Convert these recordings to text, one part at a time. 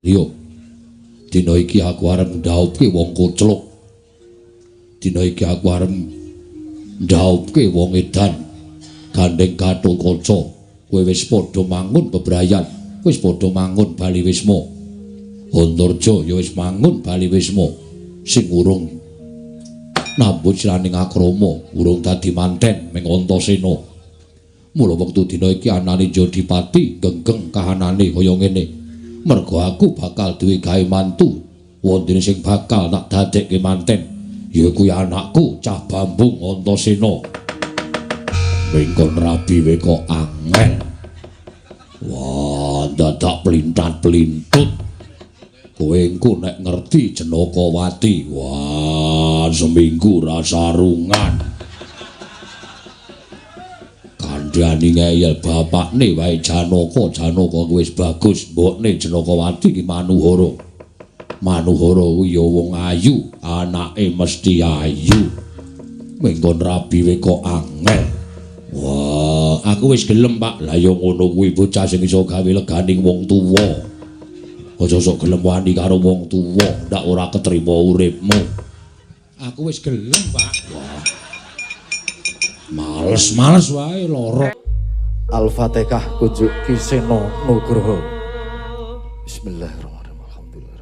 Yo. Dina iki aku arep ndhaupke wong kocluk. Dina iki aku arep ndhaupke wong edan. Gandeng Gatotkaca, kowe wis padha mangun bebrayan, wis padha mangun bali wisma. Antarja ya wis mangun bali wisma. Sing urung nambut silaning akrama, urung dadi manten ming Antasena. Mula wektu dina iki anane Jodipati genggeng kahanane kaya ngene. Merga aku bakal duwe gawe mantu, wondene sing bakal tak dadekke manten ya kuwi anakku Cah Bambung Antasena. Mengkon rabi weka angel. Wah, dadak plintat-plintut. Kowe engko nek ngerti Janakawati, wah, seminggu ra sarungan. Kandhani ngeyel bapakne wae Janaka, Janaka kuwi wis bagus, mbokne Janakawati ki Manuhara. Manuhara kuwi ya wong ayu, anake mesti ayu. Mengkon rabi weka angel. Wah, aku wis gelem, Pak. Lah ya ngono kuwi bocah sing iso gawe leganing wong tuwa. Aja sok gelem wani karo wong tuwa, ndak ora ketrima uripmu. Aku wis gelem, Pak. Wah. Males-males wae lara. Al-Fatihah kunjuk Ki Seno Nugroho. Bismillahirrahmanirrahim. Alhamdulillahirabbil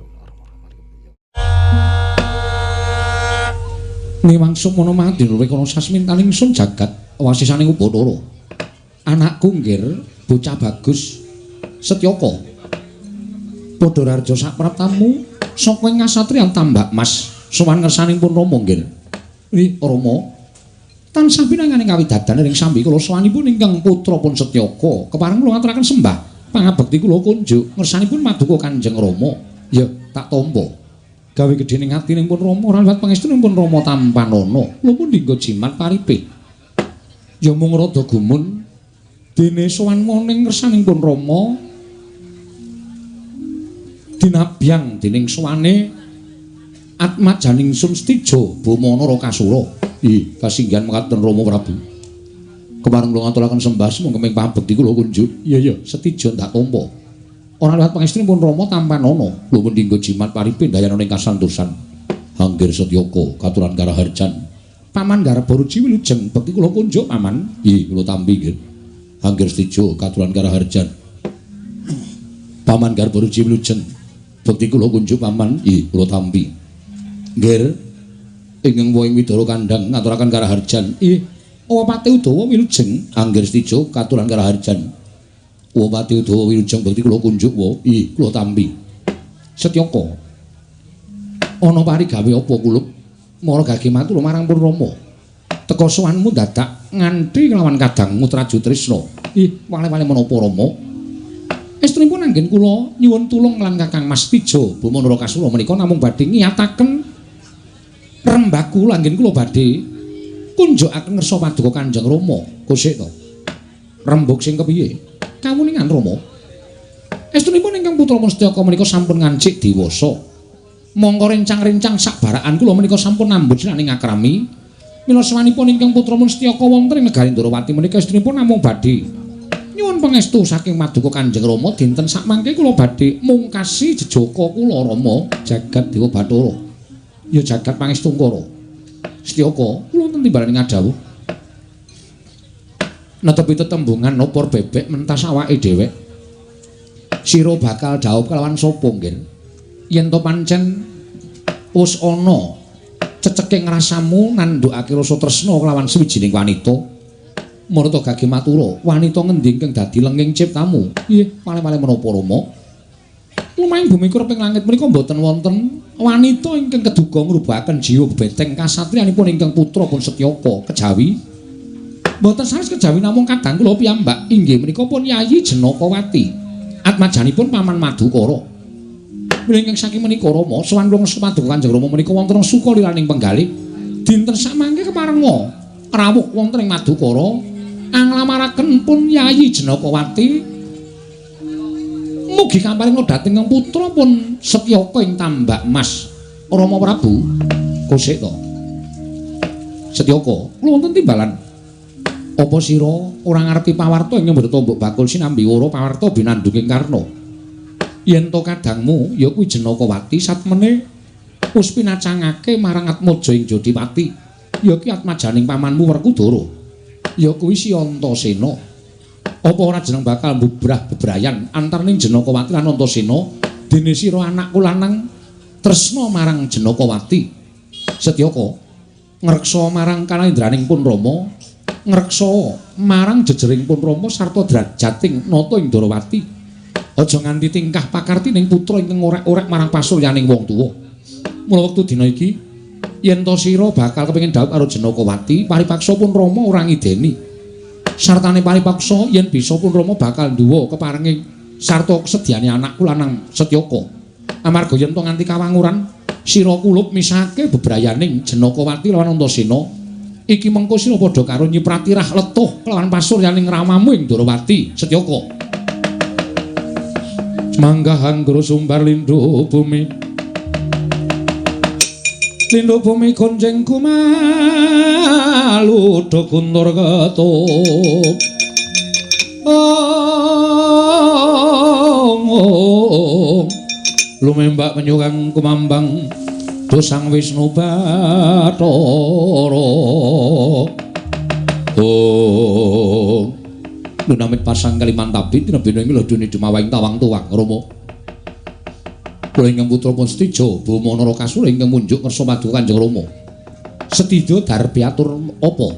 alamin. Niwang sumono madya wekana sasmintaning sun jagat wasisaning Upacara. Anakku nggir bocah bagus Setyaka. Padha raharja sapraptamu saka ing kasatriyan Tambak Mas sowan ngersaning pun Rama nggir. Ih Rama tansah pinanganing kawidadan ring sambi kula sowanipun ingkang putra pun Setyaka kepareng kula ngaturaken sembah pangabekti kula kunjuk ngersanipun maduka Kanjeng Rama. Ya tak tampa. Gawe gedhe ning atining pun Rama ora liwat pangestunipun Rama tampanana. Kula pun dinggo jimat paripe. Ya mung rada gumun dene sowan ning ngersaning pun Rama dinabyang dening sowane atmajaning sun Setija Bama Narakasura. Ih, kasinggihan mekaten Rama Prabu. Kepareng kula ngaturaken sembah sumangga ing pabekti kula kunjuk. Iya iya, Setija ndak tampa. Ora liwat pangestunipun Rama tampanana. Kula pun dinggo jimat paripe ndayana ing kasantosan. Anggir Setyaka katuran karaharjan. Paman Garbaruci wilujeng bekti kula kunjuk paman. Ih, kula tampi nggih. Anggir Setija katuran karaharjan. Paman Garbaruci wilujeng bekti kula kunjuk paman. Ih, kula tampi. Nggir ingkang wohing Widara kandhang ngaturaken karaharjan. Ih, Wapati Udawa wilujeng. Anggir Setija katuran karaharjan. Wapati Udawa wilujeng bekti kula kunjuk wa. Ih, kula tampi. Setyaka. Ana parigawe apa kulup? Mara gage matur marang pun Rama. Teka sowanmu dadak nganthi kelawan kadangmu Traju Trisna. Ih, wale-wale menapa Rama? Estunipun anggen kula nyuwun tulung lan Kakang Mas Tija Bama Narakasura menika namung badhe ngiyataken rembag kula anggen kula badhe kunjukaken ngersa paduka Kanjeng Rama. Kosek to. Rembug sing kepiye? Kawuningan Rama. Estunipun ingkang putra Setyaka menika sampun ngancik dewasa. Mongko rencang-rencang sakbarakan kula menika sampun nambut silaning akrami. Mila sowanipun ingkang putra Setyaka wonten ing negari Ndorowati menika estunipun namung badhe nyuwun pangestu saking maduka Kanjeng Rama dinten sakmangke kula badhe mungkasi jejaka kula Rama jagat Dewa Bathara. Ya jagat pangestungkara. Setyaka kula wonten timbalan ngadhawuh. Netepi tetembungan opor bebek mentas awake dhewek. Sira bakal dhaup kelawan sapa nggih? Yen to pancen wis ana ceceking rasamu nandhukake rasa tresna kelawan sawijining wanita. Marta gage matura, wanita ngendi ingkang dadi lenging ciptamu? Ih, wale-wale menapa Rama? Lumahing bumi kureping langit menika mboten wonten wanita ingkang keduga ngrubahaken jiwa bebeteng kasatriyanipun ingkang putra pun Setyaka kejawi. Mboten sanes kejawi namung kadang kula piyambak inggih menika pun Yayi Janakawati. Atmajanipun Paman Madukara. Mila ingkang saking menika Rama sowan kula ngersa paduka Kanjeng Rama menika wonten suka liraning penggalih. Dinten samangke keparenga rawuh wonten ing Madukara anglamaraken pun Yayi Janakawati mugi kaparinga dhateng ingkang putra pun Setyaka ing Tambak Mas. Rama Prabu kosek to. Setyaka kula wonten timbalan. Apa sira ora ngarepi pawarta ingkang mboten mbok bakul sinambi ora pawarta binandunging Karna? Yen to kadangmu ya kuwi Jenakawati satmene wis pinacangake marang Atmaja ing Jodipati. Ya kuwi atmajaning pamanmu Werkudara. Ya kuwi si Antasena. Apa ora jeneng bakal mbubrah bebrayan antaraning Jenakawati lan Antasena dene sira anakku lanang tresna marang Jenakawati. Setyaka ngreksa marang kanayendraning pun Rama, ngreksa marang jejering pun Rama sarta drajating nata ing Ndarawati. Aja nganti tingkah pakartining putra ingkang orek-orek marang pasuryaning wong tuwa. Mula wektu dina iki yen to sira bakal kepengin dhaup karo Jenakawati, paripaksa pun Rama ora ngideni. Sartane paripaksa yen bisa pun Rama bakal nduwa keparenge sarta kesedyane anakku lanang Setyaka. Amarga yen to nganti kawanguran sira kulup misake bebrayaning Jenakawati lawan Antasena, iki mengko sira padha karo nyiprati rah letuh kelawan pasuryaning ramamu ing Ndarawati. Setyaka. Manggah anggra sumbar lindhu bumi. Lindhu bumi gonjeng kumalu do guntur ketup. Ong lumembak menyukang kumambang do Sang Wisnu Bathara. Oh. Lunamit pasang Kalimantabi tinebina ing lodone dumawahing tawang tuwang Rama. Kula ingkang putra pun Setija Bama Narakasura ingkang munjuk ngersa paduka Kanjeng Rama. Setija darbi atur apa?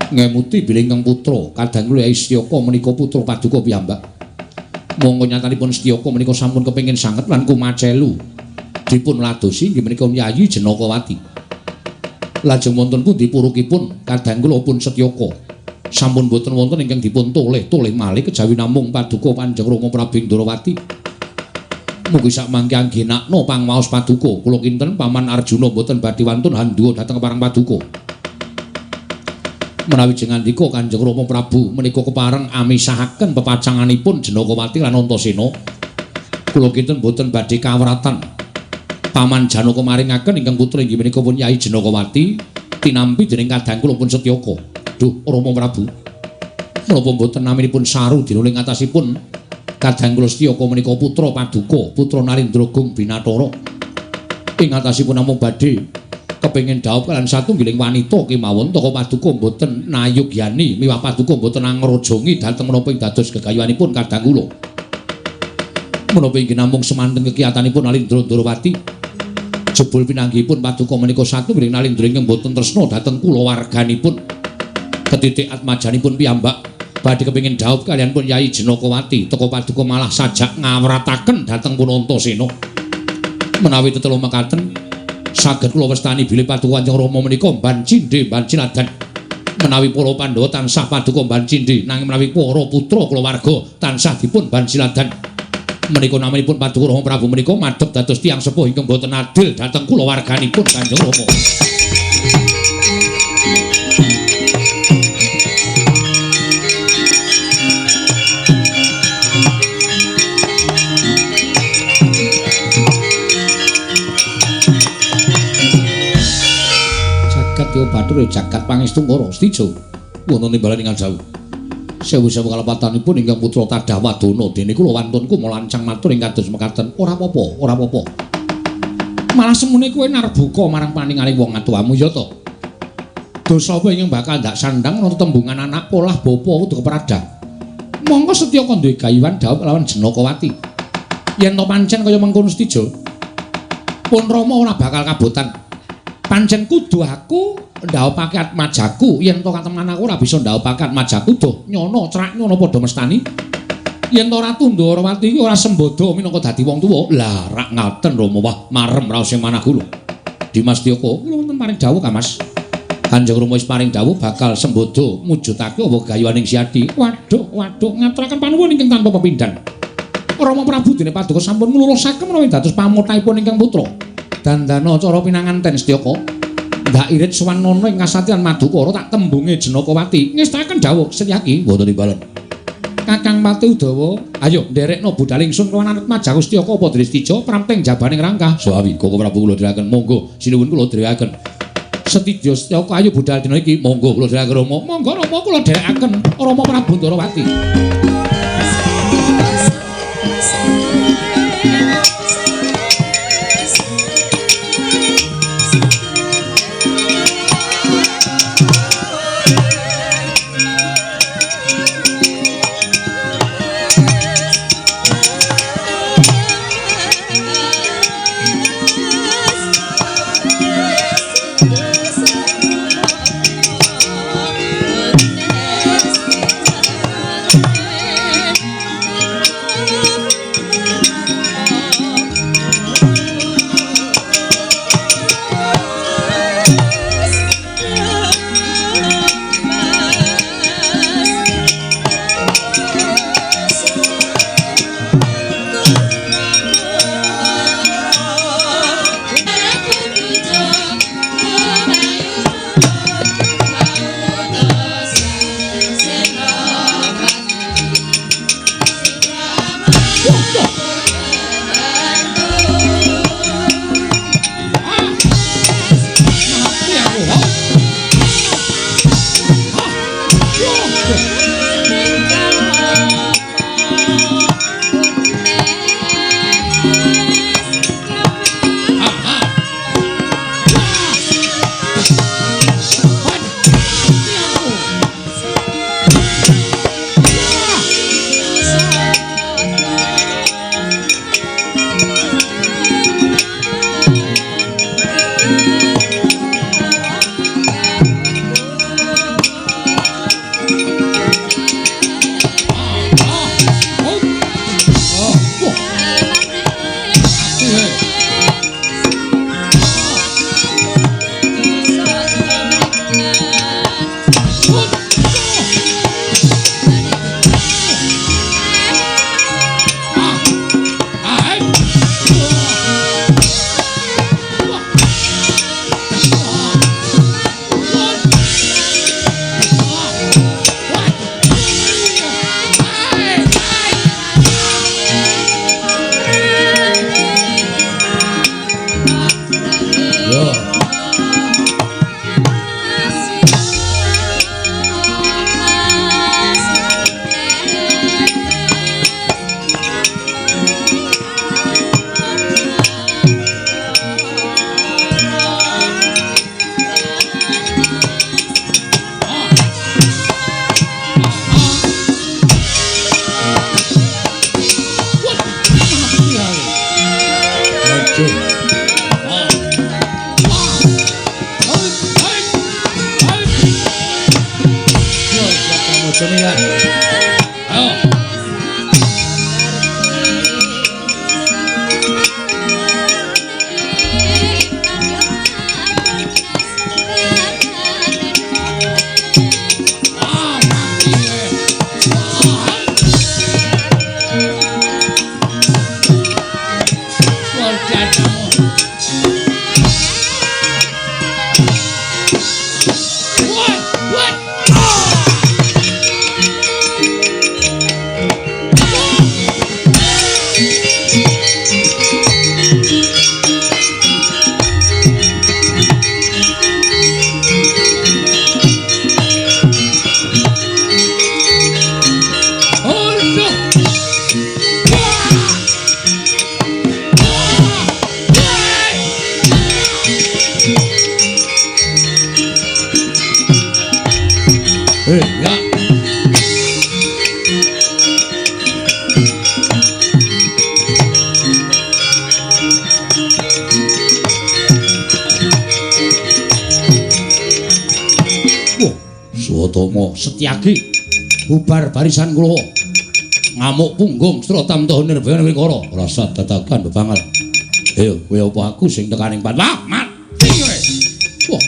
Ngemuti bilih ingkang putra kadang kula Setyaka menika putra paduka piyambak. Monggo nyatanipun Setyaka menika sampun kepengin sanget lan kumacelu dipun ladosi inggih menika Yayi Jenakawati. Lajeng wonten pundi purukipun kadang kula pun Setyaka. Sampun boten wonten ingkang dipun toleh-toleh malih kejawi namung paduka Kanjeng Rama Prabu ing Ndarawati. Mugi sakmangke anggenakna pangwaos paduka. Kula kinten Paman Arjuna boten badhe wantun handuwa dhateng parang paduka. Menawi jengandika Kanjeng Rama Prabu menika kepareng amisahaken pepacanganipun Jenakawati lan Antasena, kula kinten boten badhe kawratan. Paman Janaka maringaken ingkang putra inggih menika pun Yai Jenakawati tinampi dening kadang kula pun Setyaka. Duh Rama Prabu, menapa mboten naminipun saru dinuling atasipun kadang kula Setyaka menika putra paduka, putra Narendra Gung Binathara. Ing atasipun namung badhe kepengin dhaup kaliyan satunggiling wanita kemawon toko paduka mboten nayugyani miwah paduka mboten angrajangi dhateng menapa ing dados gegayuhanipun kadang kula. Menapa inggih namung semanten kekiyatanipun Nalindra Ndarawati. Jebul pinanggihipun paduka menika satunggiling Nalindra ingkang mboten tresna dhateng kulawarganipun. Ketitik atmajanipun piyambak badhe kepengin dhaup kaliyan pun Yai Jenakawati teka paduka malah sajak ngawrataken dhateng pun Antasena. Menawi tetelo mekaten saged kula wastani bilih paduka Kanjeng Rama menika mban cindhe mban ciladan. Menawi para Pandhawa tansah paduka mban cindhe, nanging menawi para putra kulawarga tansah dipun mban ciladan. Menika namanipun paduka Rama Prabu menika madhep dados tiyang sepuh ingkang boten adil dhateng kulawarganipun Kanjeng Rama. Bathara jagat pangestu ngara Setija wonten timbalan ingkang jauh. Sewu-sewu kalepatanipun ingkang putra Tadawadana dene kula wantun kumalancang matur ing kados mekaten. Ora apa-apa, ora apa-apa. Malah semune kowe narbuka marang paningaling wong atuwamu ya to. Dosa apa ingkang bakal ndak sandhang ana tembungan anak polah bapa kudu kepradah. Monggo Setyaka duwe gayuhan dhaup lawan Jenakawati. Yen to pancen kaya mengkono Setija, pun Rama ora bakal kabotan. Pancen kudu aku ndhaupake atmajaku, yen to kateman aku ora bisa ndhaupake atmajaku doh nyono crak nyono padha mestani. Yen to Ratu Ndarawati iki ora sembodo minangka dadi wong tuwa. Lah rak ngaten Rama, wah marem raos sing manah kula. Dimas Setyaka kula wonten paring dawuh Kang Mas. Kanjeng Rama wis paring dawuh bakal sembodo mujudake apa gayuhaning Siadi. Waduh waduh ngaturaken panuwun ingkang tanpa pepindhan. Rama Prabu dene paduka sampun nglulusaken menawi dados pamothahipun ingkang putra. Dandana cara pinanganten Setyaka. Ndak irit sowan nana ing kasatyan Madukara tak tembunge Jenakawati. Ngestaken dawuh Setyaki mboten timbalan. Kakang Pati Udawa, ayo nderekno budal ingsun lawan Atmajaku Setyaka apa dene Setija pramteng jabaning rangkah. Sawi Koko Prabu kula dherekaken monggo sinuwun kula dherekaken. Setija Setyaka ayo budal dina iki monggo kula dherekaken Rama. Monggo Rama kula dherekaken Rama Prabu Ndarawati. Setyaki bubar barisan kula ngamuk punggung Sratamta Nirbaya Wikara rasa dadakan bebangal. Ayo kowe apa aku sing tekaning pat. Wah, mati kowe. Wah.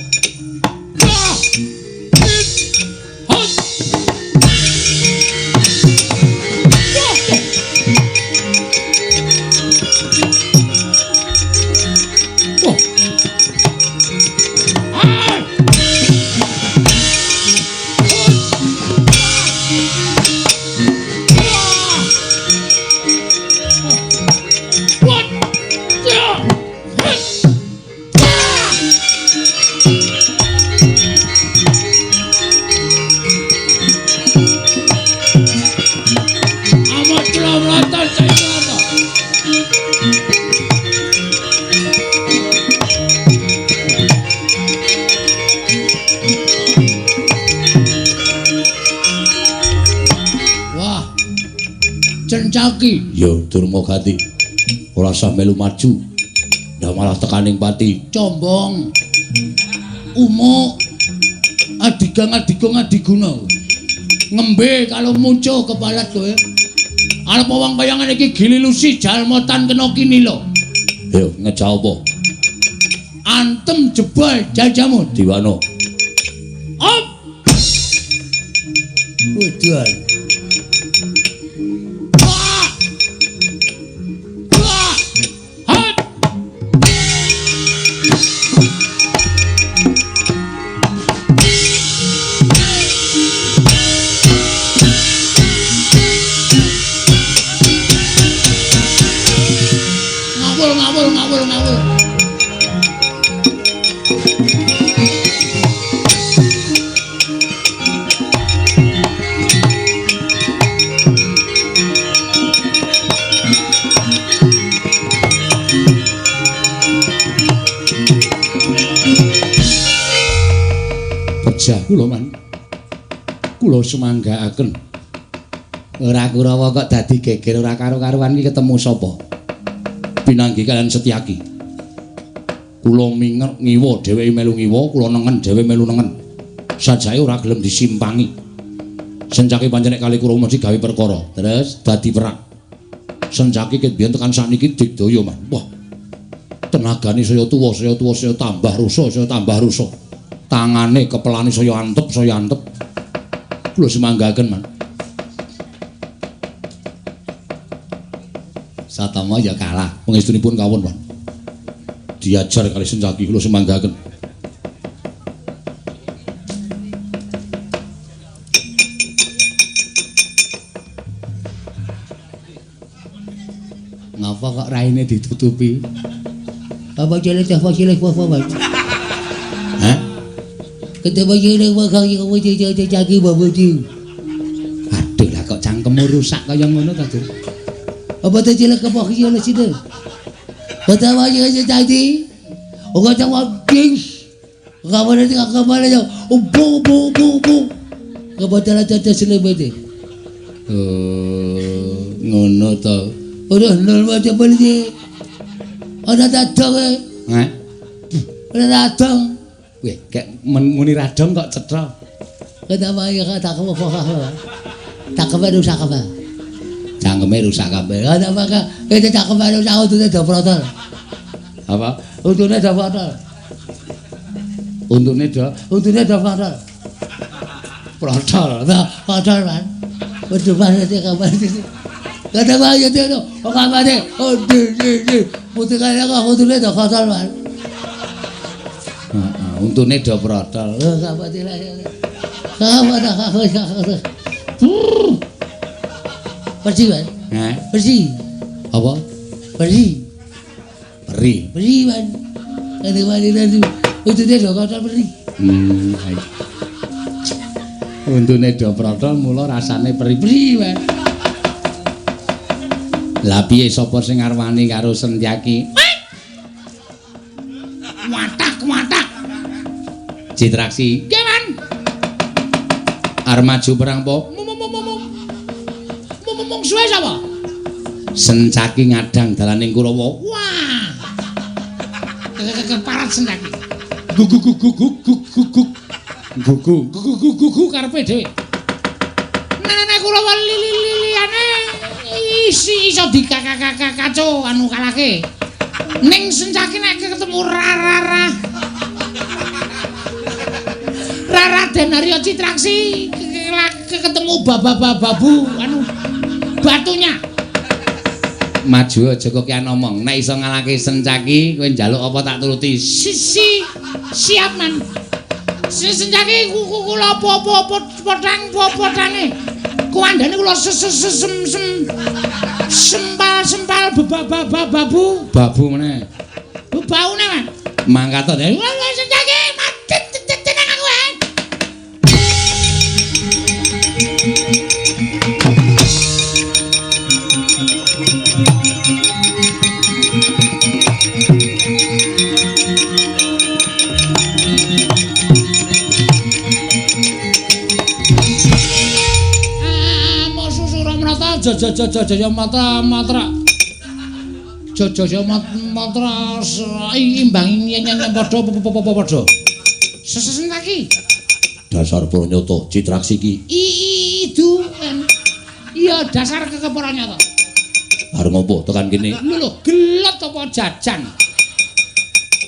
Cencaki ya Durmagati ora usah melu maju ndak malah tekaning pati combong umuk adigang adigung adiguna. Ngembe kalau muncul kepalat kowe. Arep wong kaya ngene iki gililusi jalma tan kena kinila. Ayo ngejak apa? Antem jebol jajamu diwana. Op. Udan. Ngawur. Pejah kula man. Kula sumanggaaken. Ora Kurawa kok dadi geger ora karo-karuan iki ketemu sapa? Pinanggi kalian Setyaki. Kula minger ngiwa dheweke melu ngiwa, kula nengen dhewe melu nengen. Sajake ora gelem disimpangi. Sencaki pancen nek kali Kurawa mesti gawe perkara. Terus dadi perang. Sencaki ket biyen tekan sakniki digdaya man. Wah. Tenagane saya tuwa, saya tuwa, saya tambah rusa, saya tambah rusa. Tangane kepelane saya antep, saya antep. Kula sumanggaken man. Satama ya kalah. Pangestunipun kawon, Pan. Diajar kali Sencaki kula sumanggaken. Ngapa kok raine ditutupi? Apa cilik apa cilik apa? Hah? Ketemu cilik apa kali caki babuji. Aduh lah kok cangkemmu rusak kaya ngono ta, Dur? Apa tu cilik apa cilik situ? Kata aja tadi, orang cakap ding, kamu nanti kamu mana bu bu bu bu, kamu telah cacat selebih. Oh, ngono to. Udah nol macam beli, ada dadong, eh? Ada dadong. Weh, kayak muni radong kok cetha. Kata aja kata kamu apa? Tak kemana rusak apa? Cangkeme rusak kabeh. Ada maka itu cangkeme rusak untune do protol. Apa? Untune do protol. Untune do, untune do protol. Protol. Nah, protol man. Berdua nanti kabar itu. Kata bae itu, oh kabare. Oh di di di. Putih kaya kok untune do protol man. Heeh, untune do protol. Oh kabare lah. Kabare. Bersih kan? Heh. Bersih. Apa? Bersih. Peri. Bersih kan? Nanti mari nanti. Untune do kotor peri. Ayo. Untune do protol mula rasane peri-peri wae. Lah piye sapa sing ngarwani karo Setyaki? Watak watak. Citraksi. Nggih, Man. Arep maju perang po? Mungsuhe sapa? Sencaki ngadang dalaning Kurawa. Wah. Keparat Sencaki. Guguk guguk guguk guguk. Guguk guguk guguk karepe dhewe. Nek Kurawa lili-liliane isi iso dikakakakaco anu kalahke. Ning Sencaki nek ketemu Rara. Raden Arya Citraksi ketemu babu anu batunya. Maju aja kok kian omong. Nek iso ngalahke Sencaki kowe njaluk apa tak turuti. Sisi siap man. Sencaki kula apa-apa potang potange. Kuandane kula sem sem sempal sempal babu babu meneh. Baune man. Mangkat to. Sencaki mati tenang aku. Jaya matra matra Jaya matra imbang nyen padha padha Sesenaki dasar purnyata Citraksi iki Dudu. Iya dasar kekepora nyata. Arep ngopo tekan kene? Lho lho, gelut apa jajan?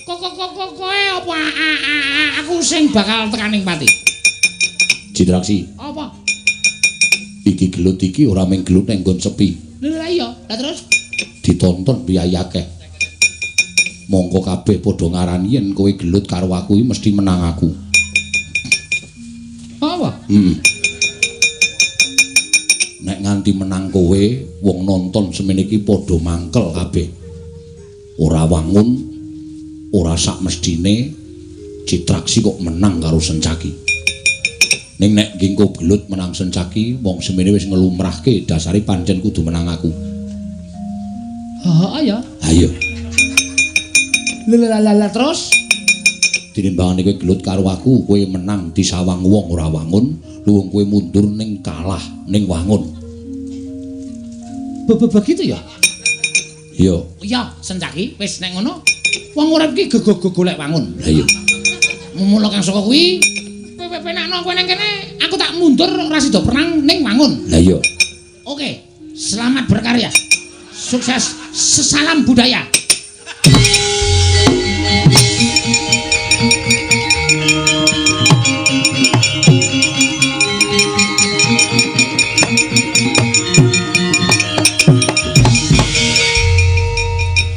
Kok kowe apa aku sing bakal tekan ing pati? Citraksi. Apa? Iki gelut iki ora mung gelut nang nggon sepi. Lho lah iya, lah terus ditonton piyayi akeh. Mongko kabeh padha ngarani yen kowe gelut karo aku iki mesti menang aku. Apa? Heeh. Nek nganti menang kowe, wong nonton semene iki padha mangkel kabeh. Ora wangun, ora sak mestine Citraksi kok menang karo Sencaki. Ning nek ngko gelut menang Sencaki, wong semene wis ngelumrahke dasare pancen kudu menang aku. Heeh ya. Ayo. Lha terus tinimbangane kowe gelut karo aku, kowe menang disawang wong ora wangun, luwung kowe mundur ning kalah ning wangun. Begitu ya? Iya. Iya, Sencaki, wis nek ngono wong urip ki gegog-golek wangun. Lah iya. Mula kang saka kuwi kowe penakno kowe nang kene, aku tak mundur ora sida perang ning wangun. Lah iya. Oke, selamat berkarya. Sukses, salam budaya.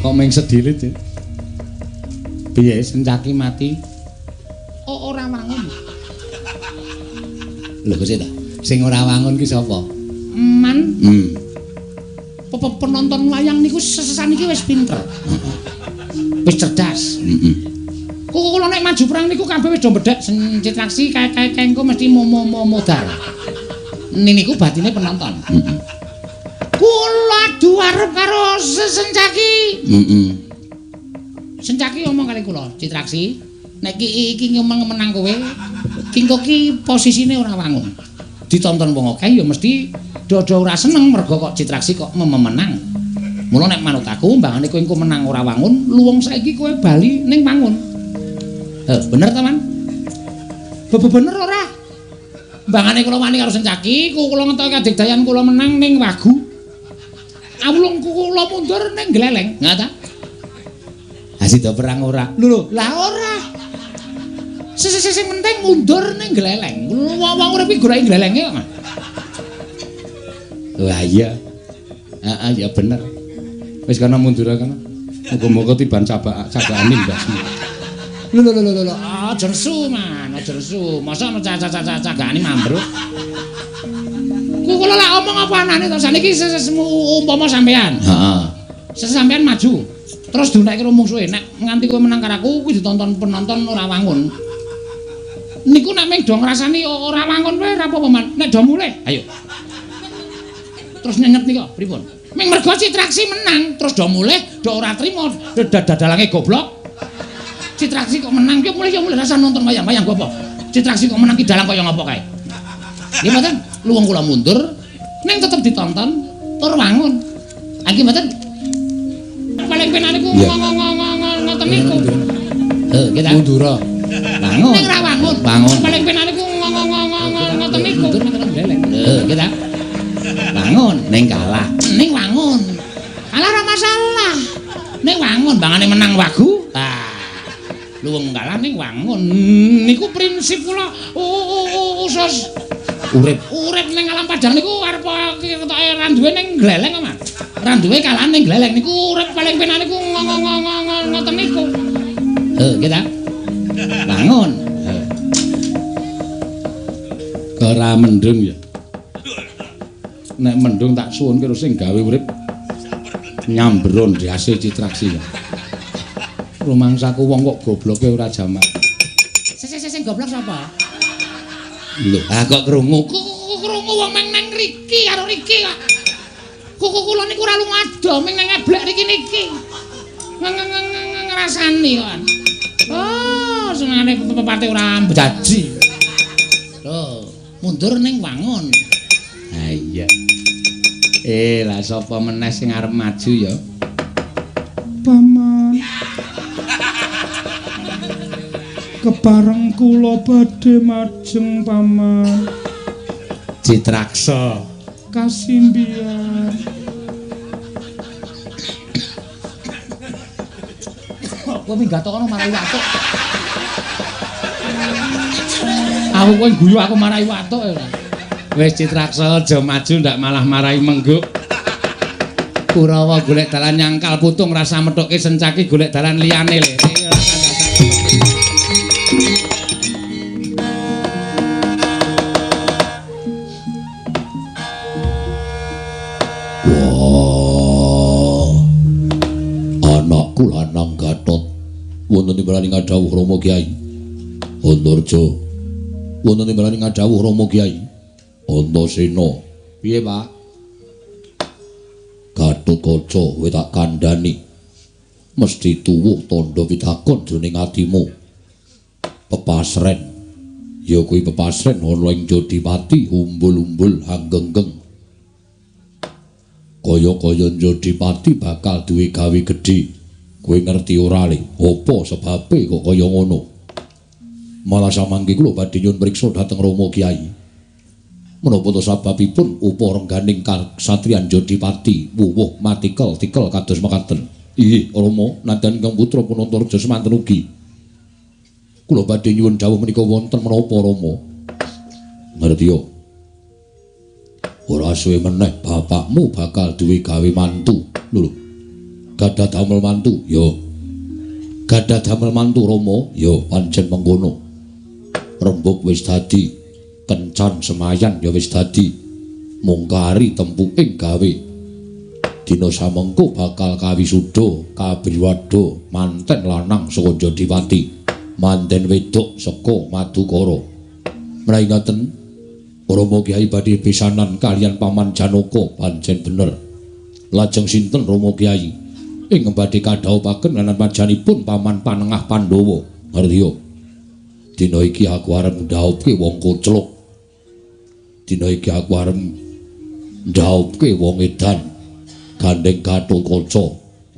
Kok mung sedilit ya? Piye Sencaki mati? Oh, ora wangun. Lho kok ta? Sing ora wangun ki sapa? Man. Penonton wayang niku sesesan iki wis pinter. Wis cerdas. Heeh. Kok kula nek maju perang niku kabeh wis do bedhek Citraksi kae-kae engko mesti modar. Niku batine penonton. Heeh. Kula adu arep karo Sencaki. Heeh. Sencaki omong kali kula, Citraksi, nek iki ngomong menang kowe, ki engko ki posisine ora wangun. Ditonton wong akeh ya mesti do-do ora seneng mergo kok Citraksi kok memenang. Mula nek manut aku mbangane kowe engko menang ora wangun, luwung saiki kowe bali ning wangun. Bener ta, Man? Bener ora? Mbangane kula wani karo Sencaki, kula ngetoke kadigdayan kula menang ning wagu. Awulung kula mundur ning gleleng, nga ta? Sida perang ora. Lho lho, lah ora. Sing penting mundur ning gleleng. Wong urip iki goleki glelenge kok, Mas. Lah iya. Heeh, ya bener. Wis kana mundur kana. Muga-muga tiban cabakane mbasmu. Lho lho lho lho, aja nesu, Man, aja nesu. Mosok ana cacah-cacahane mambruk. Kula lak omong apa anane to? Saniki umpama sampean. Heeh. Sesampean maju. Terus dunekke karo mungsuhe, nek nganti kowe menang karo aku kuwi ditonton penonton ora wangun. Niku nek mung do ngrasani ora wangun kowe ora apa-apa, Man. Nek do mulih, ayo. Terus nyenyet nika pripun? Ming mergo Citraksi menang, terus do mulih, do ora trima, dadalange goblok. Citraksi kok menang, ki mulih ya mulih rasa nonton wayang-wayang go apa? Citraksi kok menang ki dalang kaya ngapa kae? Nggih mboten, luwung kula mundur, ning tetep ditonton tur wangun. Ha iki mboten. Paling penak niku ngoten niku. Heh, mundura. Wangun. Ning ra wangun. Wangun. Paling penak niku ngoten niku. Mundur nang gleleng. Heh, kita. Wangun ning kalah. Ning wangun. Kalah ora masalah. Ning wangun bangane menang wagu. Ah. Luwung kalah ning wangun. Niku prinsip kula usus urip. Urip ning alam padang niku arep ketoke ra duwe ning gleleng kok, Mas. Ra duwe kalah ning gleleng niku urip paling penak niku ngoten niku. Heh, kita. Bangun. Ora mendung ya. Nek mendung tak suwunke karo sing gawe urip nyambron ndase Citraksi. Rumangsaku wong kok gobloke ora jamak. Sing goblok sapa? Lho, ah kok krungu? Krungu wong meng nang riki karo riki kok. Kuku kula niku ora lunga ado meng nang eblek riki niki. Ngrasani kok. Oh, senengane pepate ora mbejaji. Lho, mundur ning wangun. Ha iya. Lah sapa meneh sing arep maju ya? Paman. Kepareng kula badhe majeng, Paman. Citraksa kasimbian. Kowe minggat kono marai watuk. Aku kowe guyu aku marai watuk ya ora. Wis Citraksa aja maju ndak malah marai mengguk. Kurawa golek dalan nyangkal putung rasa methuke sencaki golek dalan liyane le. Wah, anakku lanang Gatot wonten timbalane ngadhawuh Rama Kyai Antarja. Wonten timbalane ngadhawuh Rama Kyai Antasena. Piye, Pak? Gatotkaca kowe tak kandhani mesti tuwuh tandha pitakon jroning atimu. Pepasren ya kuwi pepasren ana ing Jodipati umbul-umbul anggenggeng. Kaya-kaya Jodipati bakal duwe gawe gedhe. Kowe ngerti ora le? Apa sebabe kok kaya ngono? Malah samangke kula badhe nyuwun priksa dhateng Rama Kyai. Menapa to sababipun upa rengganing kasatriyan Jodipati wuwuh matikel-tikel kados mekaten? Inggih, Rama, nadyan ingkang putra Punantarja semanten ugi. Kula badhe nyuwun dawuh menika wonten menapa Rama? Ngerti yo. Ora suwe meneh bapakmu bakal duwe gawe mantu. Lho. Gadah damel mantu? Ya. Gadah damel mantu Rama? Ya, pancen mengkono. Rembug wis dadi, kencan semayan ya wis dadi. Mung kari tempuking gawe. Dina samengko bakal kawisuda kabriwada manten lanang saka Jodipati, manten wedok saka Madukara. Menawi ngaten Rama Kyai badhe pisanan kaliyan Paman Janaka pancen bener. Lajeng sinten Rama Kyai ingkang badhe kadhawuhaken lan pajanipun Paman Panengah Pandhawa? Ngerti yo. Dina iki aku arep ndhaupke wong koclok. Dina iki aku arep ndhaupke wong edan. Gandeng Gatotkaca,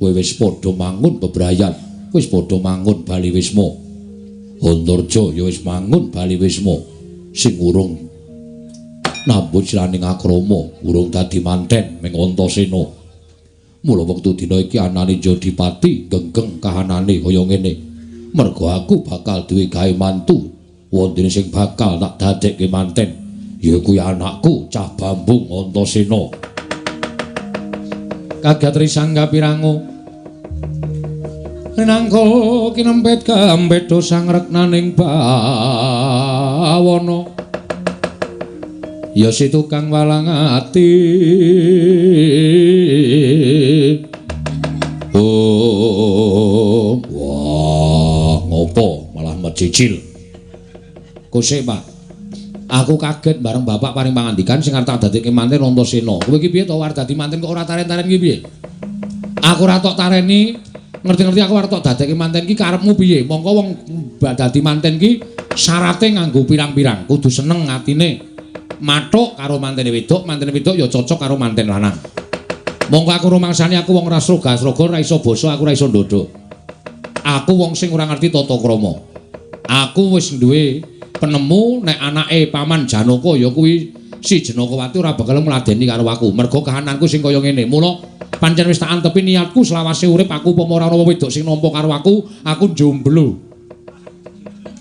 kowe wis padha mangun bebrayan, wis padha mangun bali wisma. Antarja ya wis mangun bali wisma. Sing urung nambut siraning akrama, urung dadi manten ming Antasena. Mula wektu dina iki anane Jodipati genggeng kahanane kaya ngene. Mergo aku bakal duwe gawe mantu, wondene sing bakal tak dadekke manten ya kuwi anakku Cah Bambung Antasena. Kagat risang kapirangu rinangka kinempet kambet sang reknaning bawana. Ya si tukang walang ati. Oh, wah, ngopo malah mecicil. Kosek, Pak. Aku kaget bareng bapak paring pangandikan sing arep tak dadekke manten Antasena. Kowe iki piye to arep dadi manten kok ora taren-taren iki piye? Aku ora tok tareni, ngerti-ngerti aku arep tok dadekke manten iki karepmu piye? Mongko wong dadi manten iki syarate nganggo pirang-pirang, kudu seneng atine. Mathuk karo mantene wedok, mantene wedok ya cocok karo manten lanang. Mongko aku rumangsani aku wong ora sroga-sroga, ora iso basa, aku ora iso ndodho. Aku wong sing ora ngerti tata krama. Aku wis duwe penemu nek anake Paman Janaka ya kuwi si Janakawati ora bakal ngladeni karo aku. Mergo kahananku sing kaya ngene. Mula pancen wis tak antepi niatku selawase urip aku upama ora ana wedok sing nampa karo aku, aku jomblo.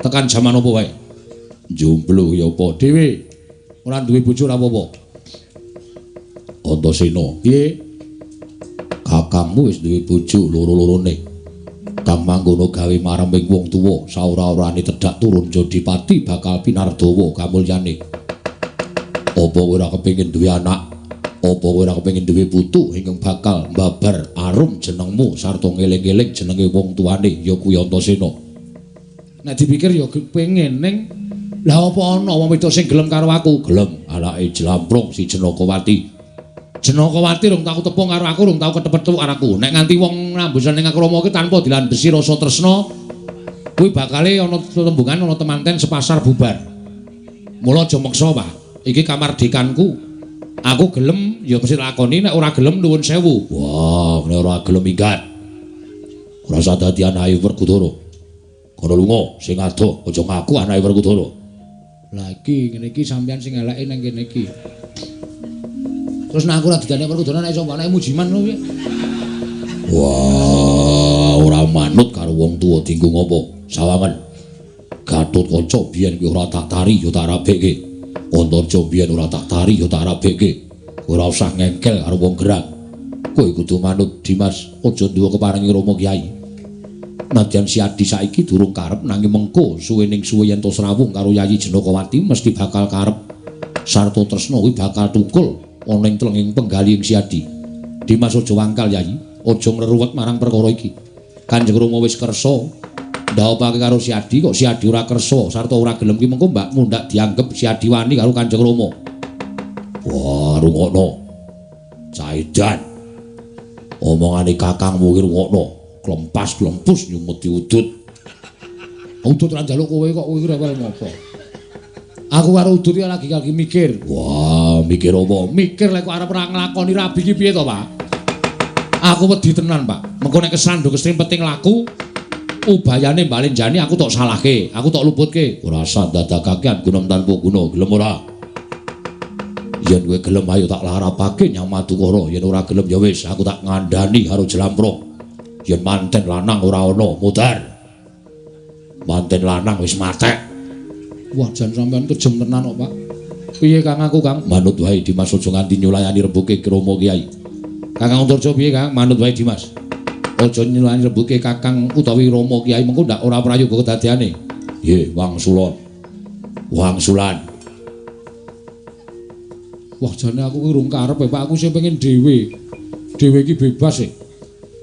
Tekan jaman apa wae? Jomblo ya apa dhewe? Ora duwe bojo ora apa-apa. Antasena, piye? Kakangmu wis duwe bojo loro-lorone. Kang mangkono gawe mareming wong tuwa, saora-orane tedhak turun Jodipati bakal pinardawa kamulyane. Apa kowe ora kepengin duwe anak? Apa kowe ora kepengin duwe putu ingkang bakal mbabar arum jenengmu sarta ngeling-eling jenenge wong tuane ya kuwi Antasena? Nek dipikir ya kepengin ning lah apa ana wong wedok sing gelem karo aku? Gelem, anake Jlamprong si Janakawati. Janakawati rung tau tepung karo aku, rung tau ketepethuk karo aku. Nek nganti wong nambusan ning akrama iki tanpa dilandhesi rasa tresna, kuwi bakale ana tembungan ana temanten sepasar bubar. Mula aja meksa, Pak. Iki kamardikanku. Aku gelem ya mesti lakoni, nek ora gelem nuwun sewu. Wah, nek ora gelem minggat. Ora usah dadi anake Werkudara. Kono lunga sing adoh, aja ngaku anake Werkudara. Lah iki ngene iki sampean sing eleke nang kene iki. Terus nek aku ora didandani Werkudara nek iso anake Mujiman lho piye? Wah, ora manut karo wong tuwa dinggo ngopo? Sawangen. Gatotkaca biyen kuwi ora tak tari ya tak rabekke. Antarja biyen ora tak tari ya tak rabekke. Ora usah ngengkel karo wong gerang. Kowe kudu manut Dimas, aja nduwe keparengi Rama Kyai. Nadyan si Adi saiki durung karep nanging mengko suwening suwe yen to srawung karo Yayi Janakawati mesti bakal karep. Sarta tresna kuwi bakal tukul ana ing tlenging penggalihing si Adi. Dimas aja wangkal Yayi, aja ngreruwet marang perkara iki. Kanjeng Rama wis kersa ndhaopake karo si Adi, kok si Adi ora kersa sarta ora gelem ki mengko mbak mundhak dianggep si Adi wani karo Kanjeng Rama. Wah, rungokno. Caidan. Omongane kakangmu ki rungokno. Klempas-klempus nyumeti udut. Udut ora njaluk kowe kok kowe rewel ngopo? Aku karo udut iki lagi mikir. Wah, mikir apa? Mikir lek kok arep ora nglakoni rabi ki piye to, Pak? Aku wedi tenan, Pak. Mengko nek kesandung kesrimpet laku ubayane mbalenjani aku tok salahke, aku tok luputke. Ora usah dadakake gunem tanpa guna, gelem ora? Yen kowe gelem ayo tak larapake nyang Madukara, yen ora gelem ya wis aku tak ngandani karo Jlamprong. Yen manten lanang ora ana, mudhar. Manten lanang wis matek. Wah, jan sampean kejem tenan kok, Pak. Piye Kang aku, Kang? Manut wae Dimas aja nganti nyulayani rembuke Rama Kyai. Kakang Antarja piye, Kang? Manut wae Dimas. Aja nyulayani rembuke Kakang utawi Rama Kyai mengko ndak ora prayoga kedadeane. Nggih, wangsulon. Wangsulan. Wah, jane aku ki urung karep, Pak. Aku sing pengen dhewe. Dhewe iki bebas e.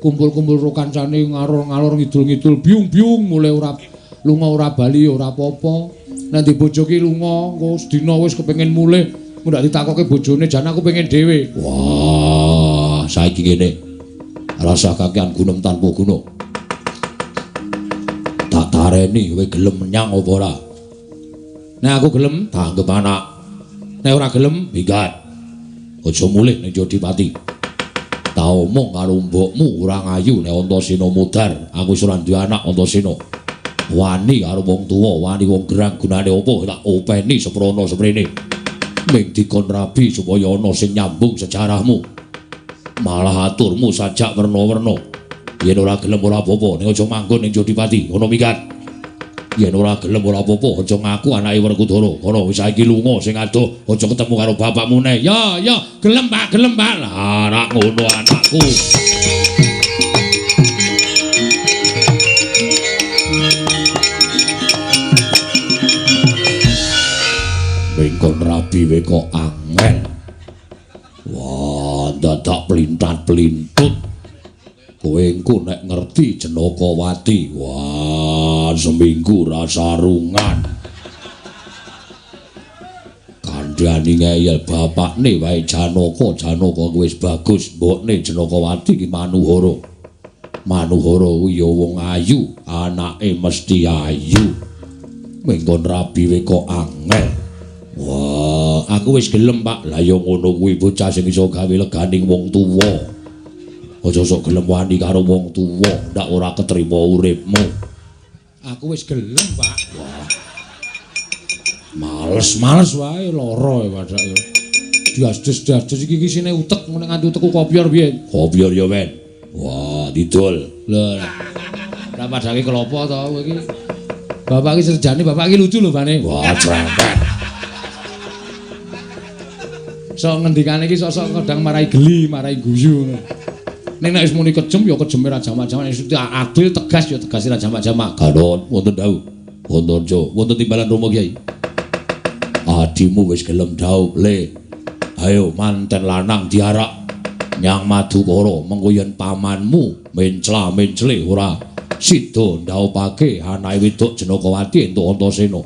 Kumpul-kumpul karo kancane ngalor-ngalor ngidul-ngidul biung-biung mulai ora lunga ora bali ora apa-apa. Nek di bojo ki lunga engko sedina wis kepengin mulih, ndak ditakoke bojone jan aku pengen dhewe. Wah, saiki ngene. Rasa kakean gunem tanpa guna. Tak tareni kowe gelem menyang apa ora? Nek aku gelem, tak anggep anak. Nek ora gelem, minggat. Aja mulih ning Jodipati. Tak omong karo mbokmu ora ngayu nek Antasena mudhar. Aku wis ora duwe anak Antasena. Wani karo wong tuwa, wani wong gerang gunane apa tak openi seprono seprene. Ming dikon rabi supaya ana sing nyambung sejarahmu. Malah aturmu sajak werna-werna. Yen ora gelem ora apa-apa, ning aja manggon ning Jodipati, ngono minggat. Yen ora gelem ora apa-apa, aja ngaku anake Werkudara. Kono wis saiki lunga sing adoh, aja ketemu karo bapakmu neh. Ya, ya, gelem Pak, gelem Pak. Lah, rak ngono anakku. Mengkon rabi we kok angel. Wah, dadak pelintat-pelintut. Kowe engko nek ngerti Janakawati, wah, seminggu ra sarungan. Kandhani ngeyel bapakne wae Janaka, Janaka wis bagus, mbokne Janakawati ki Manuhara. Manuhara kuwi ya wong ayu, anake mesti ayu. Mengkon rabi we kok angel. Wah, aku wis gelem, Pak. Lah ya ngono kuwi bocah sing iso gawe leganing wong tuwa. Aja sok gelem wani karo wong tuwa, ndak ora ketrima uripmu. Aku wis gelem, Pak. Wah. Males-males wae lara ya padake. Diasdes-diasdes iki isine utek ngene nganti utekku kopyor piye? Kopyor ya, Men. Wah, didol. Lho. Ora padake klopo to kowe iki. Bapak iki serjane, bapak iki lucu lho, Bane. Wah, cerempet. Sok ngendikane iki sok-sok kadang marai geli, marai guyu ngono. Ning nek wis muni kejem ya kejeme ra jamak-jamak, nek adil tegas ya tegas ra jamak-jamak. Gatot wonten dawuh. Wonten Jo, wonten timbalan Rama Kyai. Adimu wis gelem dhaup, Le. Ayo manten lanang diarak nyang Madukara, mengko yen pamanmu mencla-mencle ora sida ndhaupake anake wedok Janakawati entuk Antasena.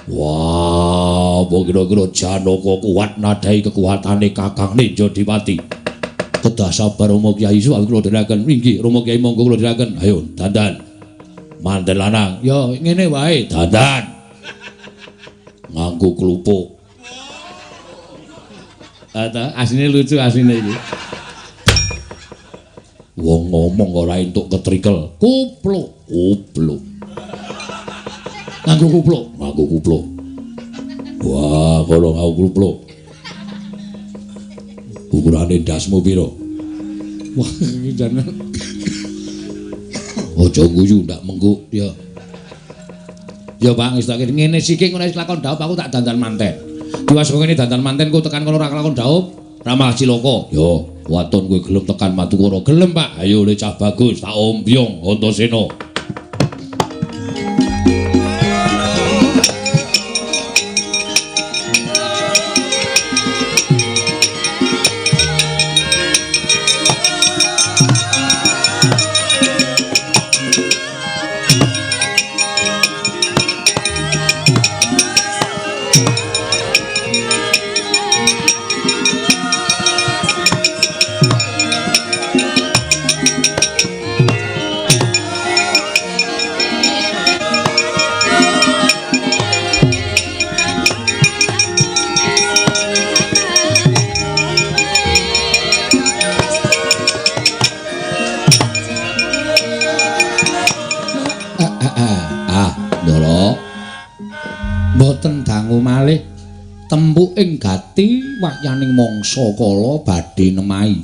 Wah, apa kira-kira Janaka kuat nadai kekuatane kakangne Jodipati. Kedah sabar Rama Kyai, suwun kula dherekaken. Inggih, Rama Kyai monggo kula dherekaken. Ayo dandan. Manten lanang. Ya ngene wae, dandan. Nganggo klupuk. Ta, asline lucu asline iki. Wong ngomong ora entuk ketrikel. Kupluk, kupluk. Nganggo kupluk, nganggo kupluk. Wah, kono aku kluplo. Ukurane ndasmu pira? Wah, iki jane. Aja guyu ndak mengko ya. Ya Pak, wis tak ngene siki ngono wis lakon dhaup aku tak dandan manten. Diwas ngene dandan manten ku tekan kono ora lakon dhaup, ra malah cilaka. Ya, waton kowe gelem tekan Madukara. Gelem, Pak. Ayo le cah bagus, tak ombyong Antasena. Mboten dangu malih tempuking gati wahyaning mangsa kala badhe nemahi.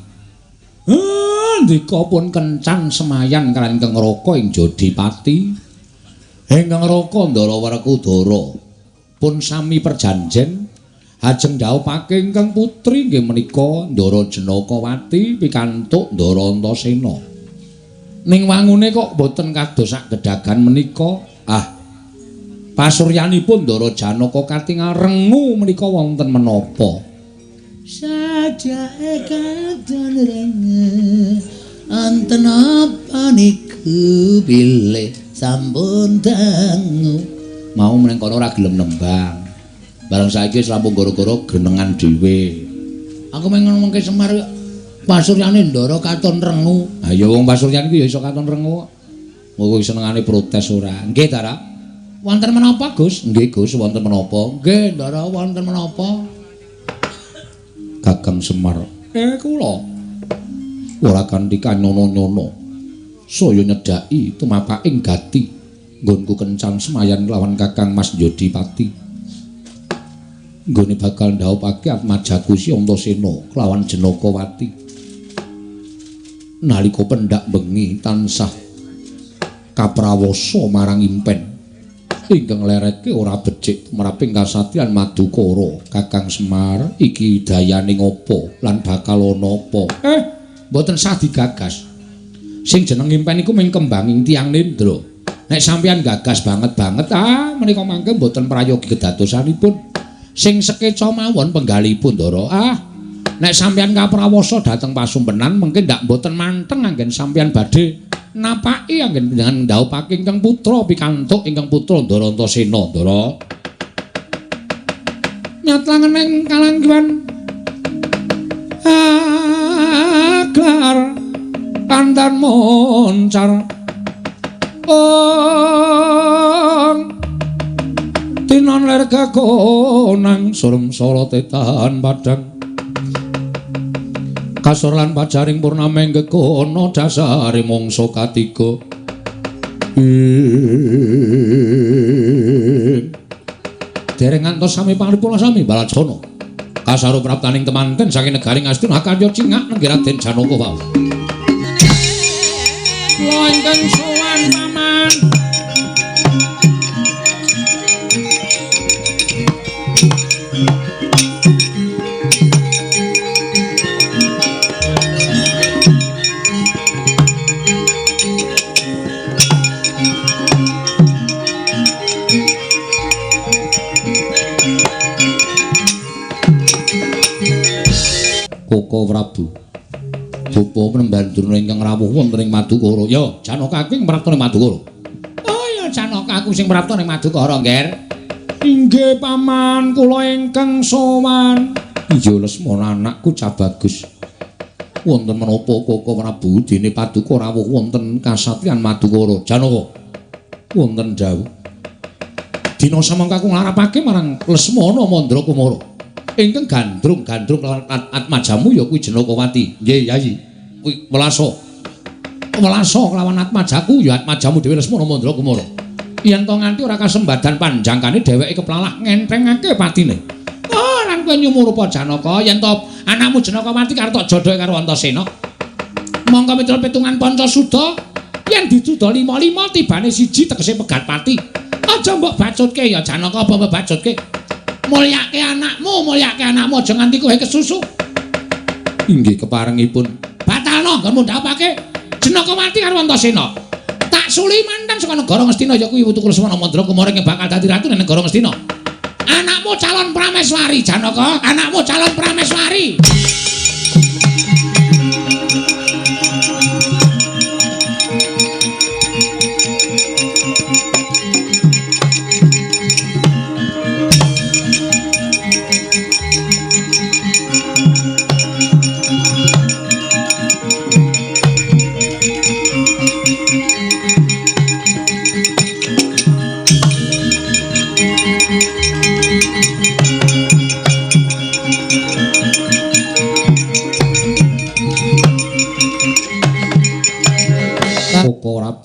Ndika pun kencan semayan kaliyan Kang Raka ing Jodipati. Ingkang Raka Ndara Werkudara pun sami perjanjen ajeng dhaupake ingkang putri inggih menika Ndara Janakawati pikantuk Ndara Antasena. Ning wangune kok mboten kados sak gedagan menika. Ah, pasuryanipun Ndara Janaka katingal rengu menika wonten menapa? Sajake katon renge anten apa niku bilih sampun dangu. Mau meneng kono ora gelem nembang. Bareng saiki wis rampung gara-gara genengan dhewe. Aku meng ngomongke Semar pasuryane Ndara katon rengu. Ha ya wong pasuryan iku ya iso katon rengu kok. Wong senengane protes ora. Nggih, Ndara. Wonten menapa, Gus? Nggih, Gus, wonten menapa? Nggih, Ndara, wonten menapa? Kakang Semar. Kula ora kanthi kanyono-nyono. Saya nyedhaki tumapaking gati nggonku kencan semayan lawan Kakang Mas Jodipati. Nggone bakal ndhaupake atmajaku si Antasena kelawan Janakawati. Nalika pendak bengi tansah kaprawasa marang impen. Ingkang lereke ora becik tumraping kasatyan Madukara. Kakang Semar iki dayane ngopo lan bakal ana apa? Mboten sah digagas. Sing jeneng impen iku mung kembanging tiyang nendra. Nek sampeyan gagas banget-banget, menika mangke mboten prayogi kedadosanipun. Sing sekeca mawon penggalipun, Ndara. Nek sampeyan kaprawasa dhateng pasumpenan mengke ndak mboten manteng anggen sampeyan badhe napaki anggen panjenengan ndhaupake ingkang putra pikantuk ingkang putra Ndara Antasena, Ndara. Nyatlangen ing kalangguhan aglar pandan moncar ong tinon ler kakonang surem sorote tahan padang kasor lan pajaring purnama ing gegono dasare mangsa katiga. Dereng ngantos sami pangripun sami Balacana kasaru praptaning temanten saking negari Ngastina karya cingak nenggih Raden Janaka wau. Kula ingkang sowan paman. Koko Prabu Bapa penemban Durna ingkang rawuh wonten ing Madukara. Ya, Janaka aku ing prapta ning Madukara. Oh ya, Janaka aku sing prapta ning Madukara, Ngger. Inggih paman, kula ingkang sowan. Iya Lesmana anakku cah bagus. Wonten menapa Koko Prabu dene paduka rawuh wonten kasatriyan Madukara? Janaka. Wonten dawuh. Dina samangka aku nglarapake marang Lesmana Mandra Kumara. Ingkang gandrung-gandrung lawan atmajamu ya kuwi Janakawati. Nggih, Yayi. Kuwi welasa. Welasa kelawan atmajaku ya atmajamu dhewe Lesmana Mandra Kumara. Yen to nganti ora kasembadan panjangkane dheweke keplalah ngenthengake patine. Oh, lan kowe nyumurupa Janaka, yen to anakmu Janakawati karo tok jodhoke karo Antasena. Mongko miturut pitungan Pancasuda, yen diduda 5-5 tibane siji tegese pegat pati. Aja mbok bacutke ya Janaka, apa mbok bacutke? Mulyake anakmu, mulyake anakmu aja nganti kowe kesusu. Inggih keparengipun. Batalno nggonmu ndhawuhake Janakawati karo Antasena. Tak suli mantan saka negara Ngastina ya kuwi putu Lesmana Mandra Kumara ingkang bakal dadi ratu ning negara Ngastina. Anakmu calon prameswari Janaka, anakmu calon prameswari.